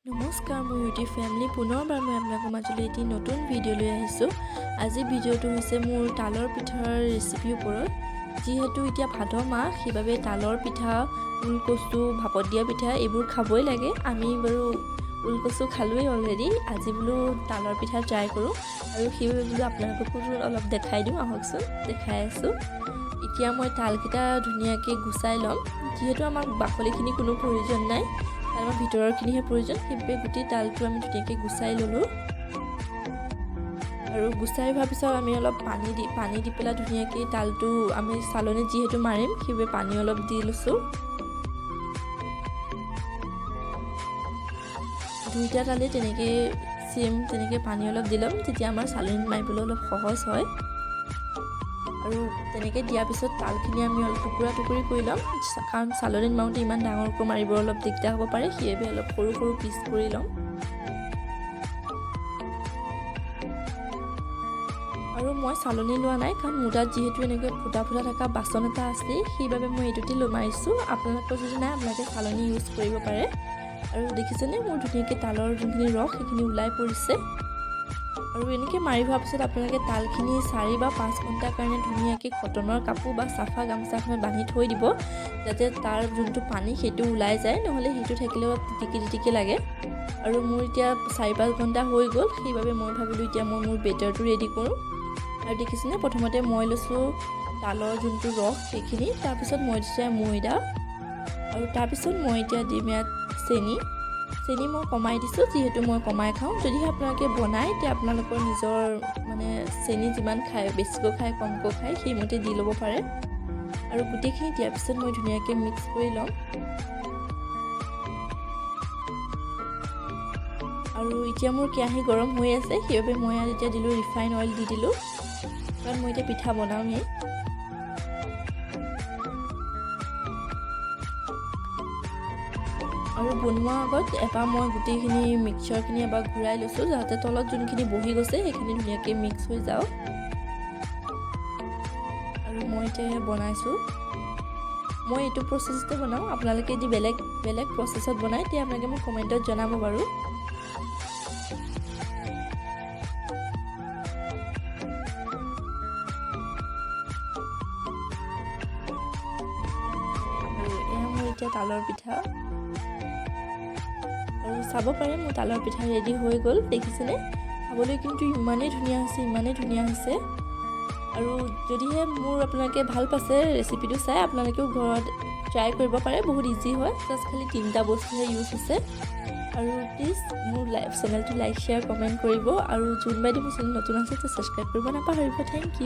নমস্কাৰ মোৰ YouTube family, পুনৰবাৰ মই আপোনালোকৰ মাজলৈ এটি নতুন ভিডিঅ' লৈ আহিছোঁ। আজি ভিডিঅ'টো হৈছে মোৰ তালৰ পিঠাৰ ৰেচিপিৰ ওপৰত। যিহেতু এতিয়া ভাদ মাহ, সেইবাবে তালৰ পিঠা, ওলকচু, ভাপত দিয়া পিঠা এইবোৰ খাবই লাগে। আমি বাৰু ওলকচু খালোঁৱেই অলৰেডি। আজি বোলো তালৰ পিঠা ট্ৰাই কৰোঁ আৰু সেইবাবে বোলো আপোনালোককো অলপ দেখাই দিওঁ। আহকচোন, দেখাই আছোঁ। এতিয়া মই তালকেইটা ধুনীয়াকৈ গুচাই ল'ম। যিহেতু আমাক বাকলিখিনি কোনো প্ৰয়োজন নাই, আমাৰ ভিতৰৰখিনিহে প্ৰয়োজন, সেইবাবে গোটেই তালটো আমি ধুনীয়াকৈ গুচাই ল'লোঁ। আৰু গুচাই হোৱাৰ পিছত আমি অলপ পানী দি পেলাই ধুনীয়াকৈ তালটো আমি চালনীত যিহেতু মাৰিম, সেইবাবে পানী অলপ দি লৈছোঁ। দুইটা তালেই তেনেকৈ ছেইম তেনেকৈ পানী অলপ দি ল'ম, তেতিয়া আমাৰ চালনীত মাৰিবলৈ অলপ সহজ হয়। আৰু তেনেকৈ দিয়াৰ পিছত তালখিনি আমি অলপ টুকুৰা টুকুৰি কৰি ল'ম, কাৰণ চালনীত মাৰোঁতে ইমান ডাঙৰকৈ মাৰিব অলপ দিগদাৰ হ'ব পাৰে, সেইবাবে অলপ সৰু সৰু পিচ কৰি ল'ম। আৰু মই চালনী লোৱা নাই, কাৰণ মোৰ তাত যিহেতু এনেকৈ ফুটা ফুটা থকা বাচন এটা আছেই, সেইবাবে মই এইটোতে লৈ মাৰিছোঁ। আপোনালোকৰ যদি নাই, আপোনালোকে চালনী ইউজ কৰিব পাৰে। আৰু দেখিছেনে, মোৰ ধুনীয়াকৈ তালৰ যোনখিনি ৰস সেইখিনি ওলাই পৰিছে। আৰু এনেকৈ মাৰি হোৱাৰ পিছত আপোনালোকে তালখিনি 4 বা 5 ঘণ্টাৰ কাৰণে ধুনীয়াকৈ কটনৰ কাপোৰ বা চাফা গামোচাখনত বান্ধি থৈ দিব, যাতে তাৰ যোনটো পানী সেইটো ওলাই যায়। নহ'লে সেইটো থাকিলেও অলপ তিতিকি তিতিকি লাগে। আৰু মোৰ এতিয়া 4-5 ঘণ্টা হৈ গ'ল, সেইবাবে মই ভাবিলোঁ এতিয়া মই মোৰ বেটাৰটো ৰেডি কৰোঁ। আৰু দেখিছেনে, প্ৰথমতে মই লৈছোঁ তালৰ যোনটো ৰস সেইখিনি, তাৰপিছত মই দিছোঁ ময়দা আৰু তাৰপিছত মই এতিয়া দিম ইয়াত চেনি। চেনি মই কমাই দিছোঁ, যিহেতু মই কমাই খাওঁ। যদিহে আপোনালোকে বনায়, তেতিয়া আপোনালোকৰ নিজৰ মানে চেনি যিমান খায়, বেছিকৈ খায়, কমকৈ খায়, সেইমতে দি ল'ব পাৰে। আৰু গোটেইখিনি দিয়াৰ পিছত মই ধুনীয়াকৈ মিক্স কৰি ল'ম। আৰু এতিয়া মোৰ কেৰাহী গৰম হৈ আছে, সেইবাবে মই ইয়াত এতিয়া দিলোঁ ৰিফাইন অইল দি দিলোঁ, কাৰণ মই এতিয়া পিঠা বনামেই। আৰু বনোৱাৰ আগত এবাৰ মই গোটেইখিনি মিক্সাৰখিনি এবাৰ ঘূৰাই লৈছোঁ, যাতে তলত যোনখিনি বহি গৈছে সেইখিনি ধুনীয়াকৈ মিক্স হৈ যাওক। আৰু মই এতিয়া বনাইছোঁ। মই এইটো প্ৰচেছতে বনাওঁ। আপোনালোকে যদি বেলেগ বেলেগ প্ৰচেছত বনায়, তেতিয়া আপোনালোকে মোক কমেণ্টত জনাব বাৰু। আৰু এয়া মোৰ এতিয়া তালৰ পিঠা। আৰু চাব পাৰে, মোৰ তালৰ পিঠা ৰেডি হৈ গ'ল। দেখিছেনে, খাবলৈ কিন্তু ইমানেই ধুনীয়া হৈছে, ইমানেই ধুনীয়া হৈছে। আৰু যদিহে মোৰ আপোনালোকে ভাল পাইছে ৰেচিপিটো চাই, আপোনালোকেও ঘৰত ট্ৰাই কৰিব পাৰে। বহুত ইজি হয়, জাষ্ট খালি তিনিটা বস্তুহে ইউজ হৈছে। আৰু প্লিজ মোৰ লাইভ চেনেলটো লাইক, শ্বেয়াৰ, কমেণ্ট কৰিব। আৰু যোনবাই মোৰ চেনেল নতুন আছে, ছাবস্ক্ৰাইব কৰিব নাপাহৰিব। Thank U.